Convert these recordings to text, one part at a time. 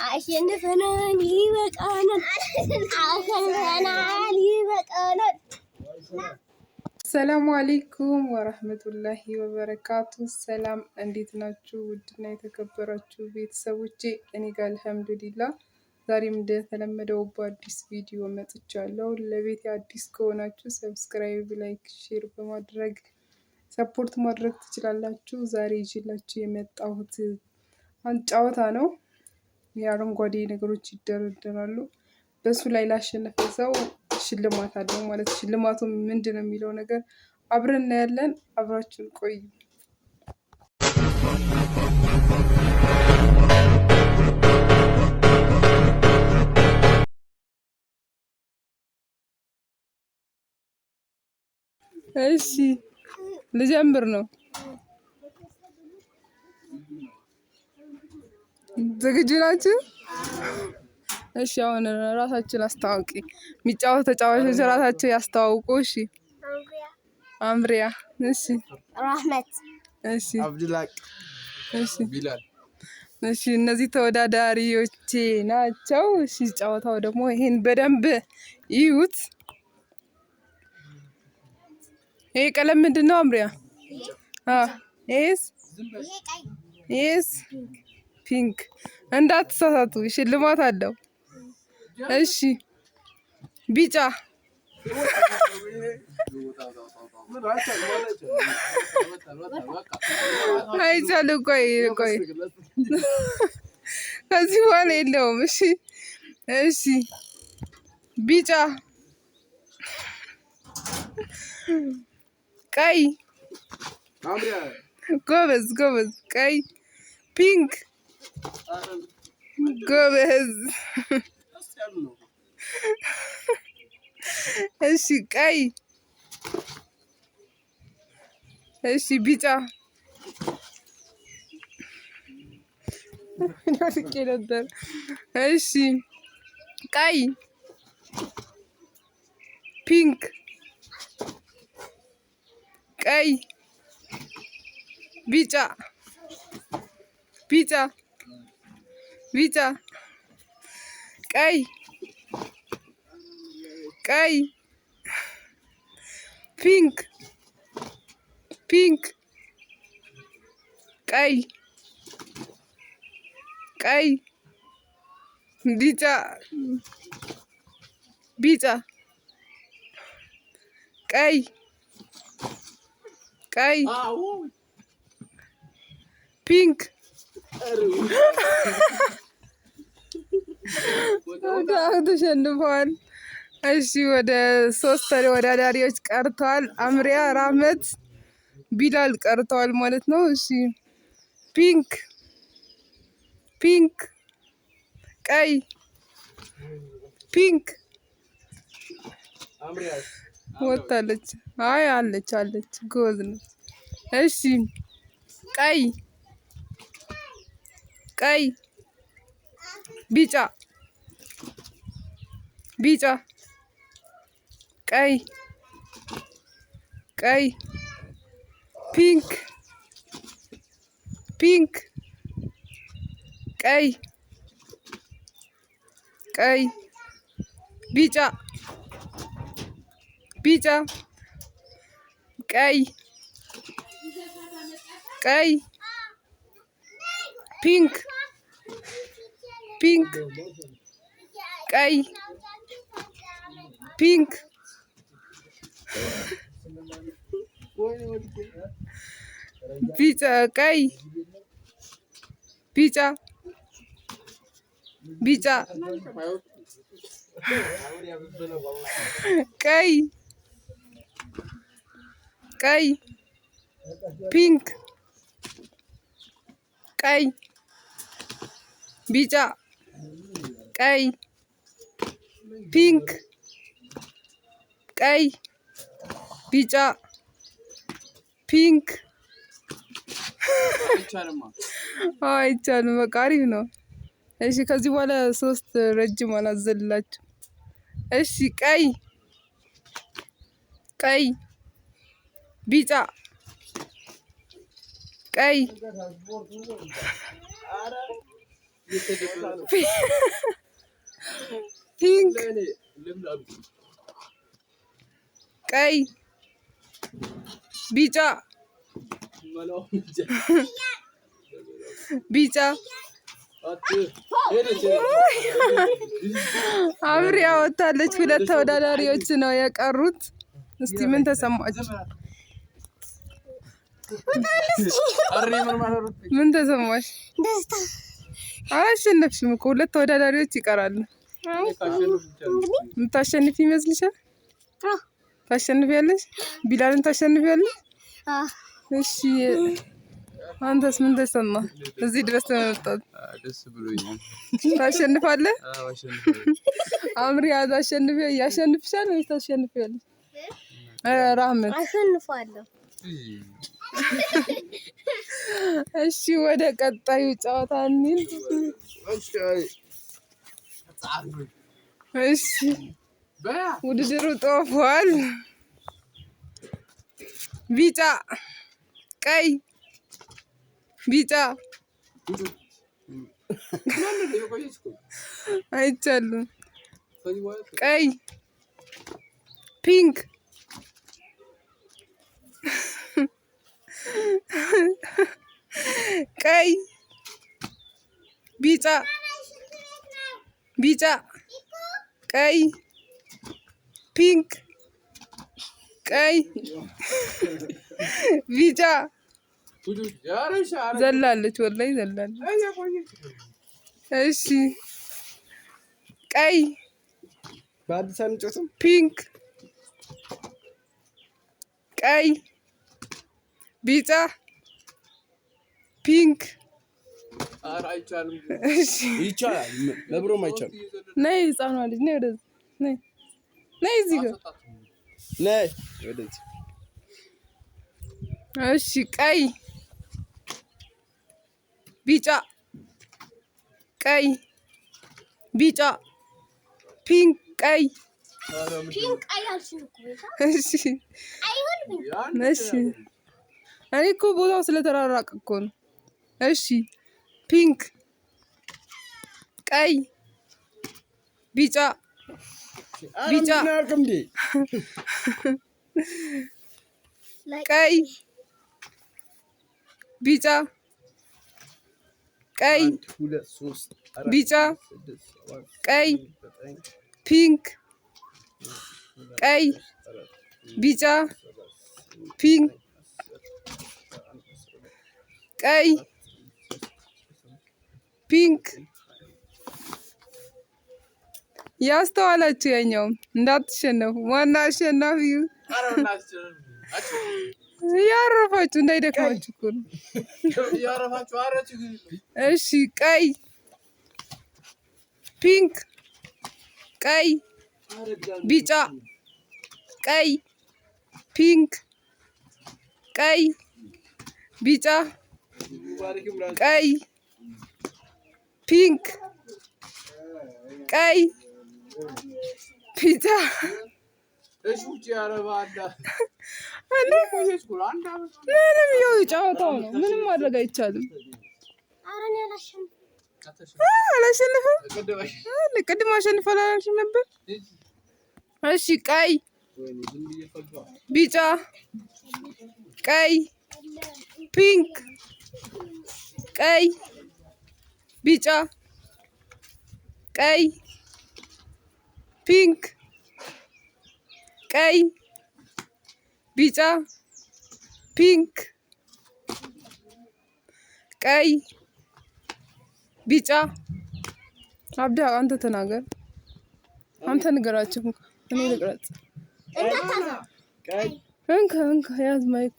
አሸንፈናል፣ ይበቃናል። አሸንፈናል፣ ይበቃናል። السلام عليكم ورحمة الله وبركاته። ሰላም እንዴት ናችሁ? ውድና የተከበራችሁ ቤተሰቦቼ እኔ ጋር الحمد لله። ዛሬም እንደተለመደው በአዲስ ቪዲዮ መጥቻለሁ። ለቤት አዲስ ከሆናችሁ subscribe፣ like፣ share በማድረግ support ማድረግ ትችላላችሁ። ዛሬ ይዤላችሁ የመጣሁት አንድ ጨዋታ ነው። የአረንጓዴ ነገሮች ይደረደራሉ። በሱ ላይ ላሸነፈ ሰው ሽልማት አለው ማለት ሽልማቱ ምንድን ነው የሚለው ነገር አብረን እናያለን። አብራችሁን ቆዩ። እሺ ልጀምር ነው። ዝግጁ ናችሁ? እሺ አሁን ራሳችን አስተዋውቂ። የሚጫወቱ ተጫዋቾች ራሳቸው ያስተዋውቁ። እሺ አምሪያ። እሺ ራህመት። እሺ አብዱላቅ። እሺ ቢላል። እሺ እነዚህ ተወዳዳሪዎቼ ናቸው። እሺ ጨዋታው ደግሞ ይሄን በደንብ ይዩት። ይሄ ቀለም ምንድን ነው አምሪያ? ይሄስ ይሄስ pink። እንዳትሳሳቱ፣ ሽልማት አለው። እሺ ቢጫ አይቻልም። ቆይ ቆይ፣ ከዚህ በኋላ የለውም። እሺ እሺ፣ ቢጫ፣ ቀይ፣ ጎበዝ ጎበዝ፣ ቀይ፣ pink፣ ጎበዝ። እሺ ቀይ፣ እሺ ቢጫ ወድቄ ነበር። እሺ ቀይ፣ pink፣ ቀይ፣ ቢጫ፣ ቢጫ፣ ቢጫ፣ ቀይ፣ ቀይ፣ pink፣ pink፣ ቀይ፣ ቀይ፣ ቢጫ፣ ቢጫ፣ ቀይ፣ ቀይ፣ pink ተሸንፈዋል። እሺ ወደ ሶስት ተወዳዳሪዎች ቀርተዋል። አምሪያ፣ ራህመት፣ ቢላል ቀርተዋል ማለት ነው። እሺ pink፣ pink፣ ቀይ፣ pink ወጣለች። አይ አለች አለች፣ ጎበዝ ነች። እሺ ቀይ፣ ቀይ፣ ቢጫ፣ ቢጫ፣ ቀይ፣ ቀይ፣ pink፣ pink፣ ቀይ፣ ቀይ፣ ቢጫ፣ ቢጫ፣ ቀይ፣ ቀይ፣ pink፣ pink፣ ቀይ፣ pink፣ ቢጫ፣ ቀይ፣ ቢጫ፣ ቢጫ፣ ቀይ፣ ቀይ፣ pink፣ ቀይ፣ ቢጫ፣ ቀይ፣ pink፣ ቀይ፣ ቢጫ፣ pink። አይቻልም። በቃ አሪፍ ነው። እሺ ከዚህ በኋላ ሶስት ረጅም አላዘልላችሁ። እሺ ቀይ ቀይ ቢጫ ቀይ pink ቀይ ቢጫ ቢጫ አብሬ አወጣለች። ሁለት ተወዳዳሪዎች ነው የቀሩት። እስቲ ምን ተሰማችሁ? ምን ተሰማሽ? አላሸነፍሽም እኮ ሁለት ተወዳዳሪዎች ይቀራሉ። የምታሸንፊ ይመስልሻል? ታሸንፊያለሽ? ቢላልን ታሸንፊያለሽ? እሺ አንተስ ምን ተሰማ? እዚህ ድረስ ተመጣጥ ደስ ብሎኛል። ታሸንፋለህ? አምሪ አሸንፊ ያሸንፍሻል ወይስ ታሸንፊያለሽ? ራህመት አሸንፋለሁ። እሺ ወደ ቀጣዩ ጨዋታ እንሂድ። እሺ ውድድሩ ጦፏል። ቢጫ ቀይ ቢጫ አይቻልም። ቀይ pink ቀይ ቢጫ ቢጫ ቀይ pink ቀይ ቢጫ ዘላለች፣ ወላሂ ዘላለች። እሺ ቀይ pink ቀይ ቢጫ pink። ይቻላል፣ ለብሮም አይቻልም። ነይ ህፃኗ ልጅ ነይ፣ ወደዚህ ነይ፣ ነይ እዚህ ጋር ነይ ወደዚህ። እሺ ቀይ ቢጫ ቀይ ቢጫ pink ቀይ። እሺ እሺ፣ እኔ እኮ ቦታው ስለተራራቀ እኮ ነው። እሺ pink ቀይ ቢጫ ቢጫ ቀይ ቢጫ ቀይ ቢጫ ቀይ pink ቀይ ቢጫ pink ቀይ pink። ያስተዋላችሁ ያኛውም እንዳትሸነፉ። ዋና አሸናፊው ያረፋችሁ እንዳይደክማችሁ እኮ ነው። እሺ ቀይ pink ቀይ ቢጫ ቀይ pink ቀይ ቢጫ ቀይ pink ቀይ ቢጫ። ምንም ያው ጨዋታው ነው። ምንም ማድረግ አይቻልም። አላሸንፍም። ቅድም አሸንፏል አላልሽም ነበር? እሺ ቀይ ቢጫ ቀይ pink ቀይ ቢጫ ቀይ pink ቀይ ቢጫ pink ቀይ ቢጫ። አብዳ አንተ ተናገር፣ አንተ ንገራቸው፣ እኔ ልቅረጽ። እንካ እንካ ያዝ mic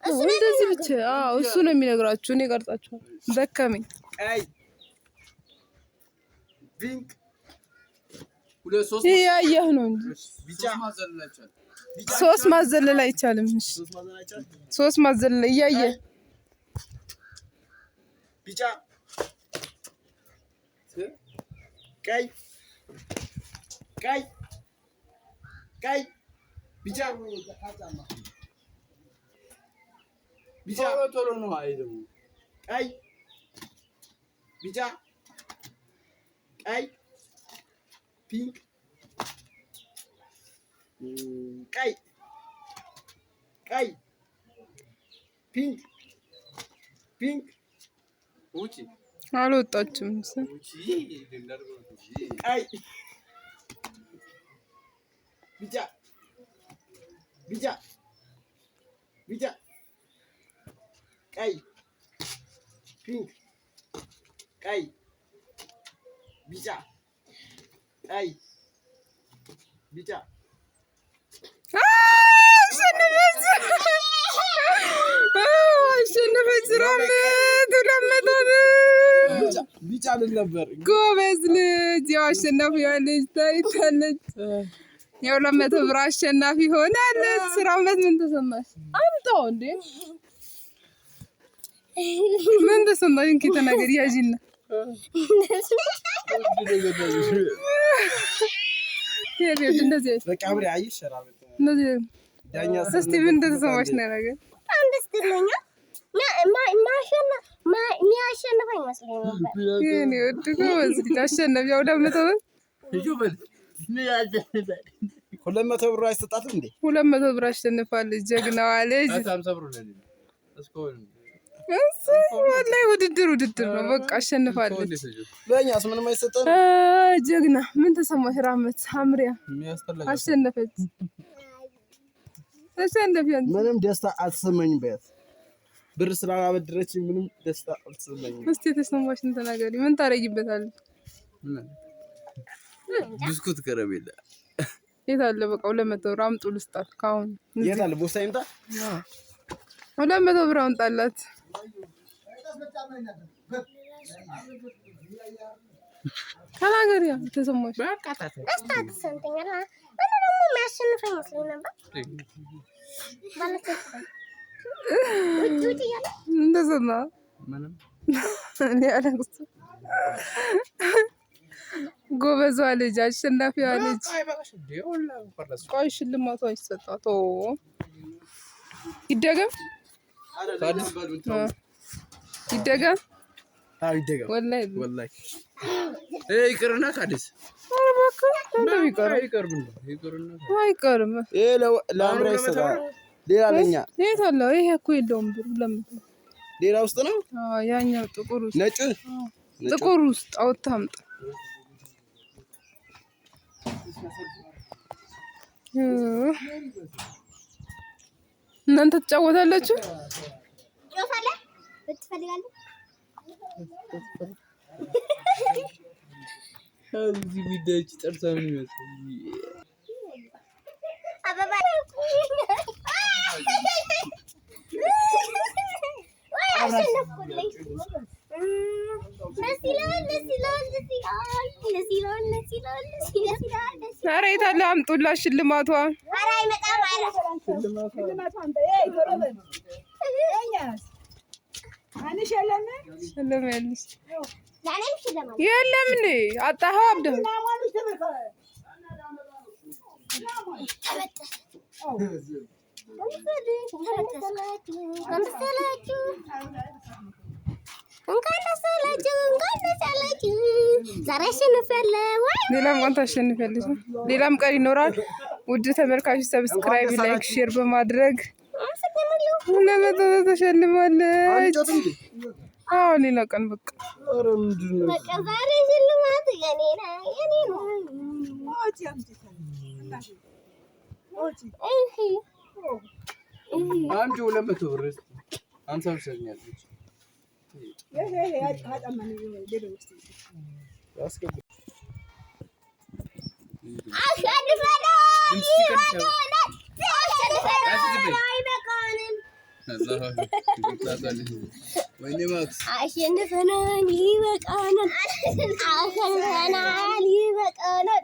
ኡ እንደዚህ ብቻ። አዎ እሱ ነው የሚነግራችሁ፣ እኔ ቀርጻችኋል። ደከመኝ። ይሄ ያየህ ነው እንጂ ሶስት ማዘለል አይቻልም። እሺ ሶስት ማዘለል እያየህ ቢጫ፣ ቀይ፣ ቀይ፣ ቀይ፣ ቢጫ፣ ቢጫ፣ ቀይ፣ ቢጫ፣ ቀይ፣ pink፣ ቀይ፣ ቀይ፣ pink፣ pink፣ አልወጣችም። ቀይ፣ ቢጫ፣ ቢጫ፣ ቢጫ፣ ቀይ፣ pink፣ ቀይ፣ ቢጫ፣ ቀይ፣ ቢጫ። አሸነፈች! አሸነፈች! ራመት 200 ብር። ቢጫ ልል ነበር። ጎበዝ ልጅ። ያው አሸናፊዋ ልጅ ታይታለች። የ200 ብር አሸናፊ ሆናለች። ራመት ምን ተሰማሽ? አምጣው እንዴ! ምን ተሰማሽ? እንኪ ተናገሪ። ያዢና እንደዚህ በቃ አብሬ አየሽ ራመት እንደዚህ ዳኛ እስቲ ምን እንደተሰማሽ ነገር። በጣም ደስ ብሎኛል። የሚያሸንፈኝ መስሎኝ ነበር። የኔ ውድ ጎበዝ ልጅ አሸነፍ። ያው 200 ብር 200 ብር አይሰጣትም እንዴ? 200 ብር አሸንፋለች። ጀግናዋ ልጅ። እሰይ፣ ወላሂ ውድድር ውድድር ነው። በቃ አሸንፋለች። ለእኛስ ምንም አይሰጠንም። ጀግና። ምን ተሰማሽ ራመት? አምሪያ አሸነፈች። ተሸነፊ አንቺ። ምንም ደስታ አልተሰማኝም። በያት ብር ስላላበደረች ምንም ደስታ አልተሰማኝም። እስቲ የተሰማሽን ተናገሪ። ምን ታደርጊበታለሽ? ብስኩት ከረሜላ። የት አለ? በቃ 200 ብር አምጡ ልስጣት። ከአሁን የት አለ ቦርሳ ይምጣ። 200 ብር አምጣላት። ተናገሪ የተሰማሽ። ደስታ ተሰምቶኛል። እኔ ደግሞ የሚያሸንፈኝ መስሎኝ ነበር። ባለተስፋ ውጭ ውጭ እያለ እንደዛ ነው። እኔ አለቅስ። ጎበዟ ልጅ፣ አሸናፊዋ ልጅ። ቆይ ሽልማቷ ይሰጣት። ይደገም ይደገም። አዎ ይደገም። ወላሂ ወላሂ ይቅርና ከአዲስ ኧረ እባክህ እንደሚቀርም አይቀርም። ይሄ ለአምራ ይሰጣል። ሌላ ለኛ የት አለ? ይሄ እኮ የለውም ብሩ። ለምን ሌላ ውስጥ ነው። አዎ፣ ያኛው ጥቁር ውስጥ። ነጭ ጥቁር ውስጥ አውጥተህ አምጣ። እናንተ ትጫወታላችሁ? ጮታለህ ትፈልጋለህ? እዚህ ጉዳዮች ጥርሷ ምን ይመስል አበባ ወይ አሸነፍኩልኝ። ደስ ይላል፣ ደስ ይላል፣ ደስ ይላል፣ ደስ ይላል፣ ደስ ይላል፣ ደስ ይላል፣ ደስ ይላል። ኧረ የት አለ? አምጡላት ሽልማቷ። ኧረ አይመጣም። ኧረ ሽልም ያለሽ ለእኔም ሽልማት የለም እንዴ? አጣኸው አብደህ። ተበጠሰ። እንኳን ደስ አላችሁ፣ እንኳን ደስ አላችሁ፣ እንኳን ደስ አላችሁ። ዛሬ አሸንፊያለሁ። ወይ ሌላም ቀን ታሸንፊያለሽ። ሌላም ቀን ይኖራል። ውድ ተመልካቾች subscribe፣ like፣ share በማድረግ አመሰግናለሁ። 200 ተሸልማለች። አንጮት እንዴ? አዎ ሌላ ቀን በቃ። ኧረ ምንድን ነው? በቃ ዛሬ ሽልማት የኔ ነው፣ የኔ ነው። እሺ አንቺ 200 ብር እስኪ 50 ብር ሰኛለች። ያስገቡ። አሸንፈናል! ይበቃናል! አሸንፈናል! አይበቃንም! ወይኔ ማክስ። አሸንፈናል! ይበቃናል! አሸንፈናል! ይበቃናል!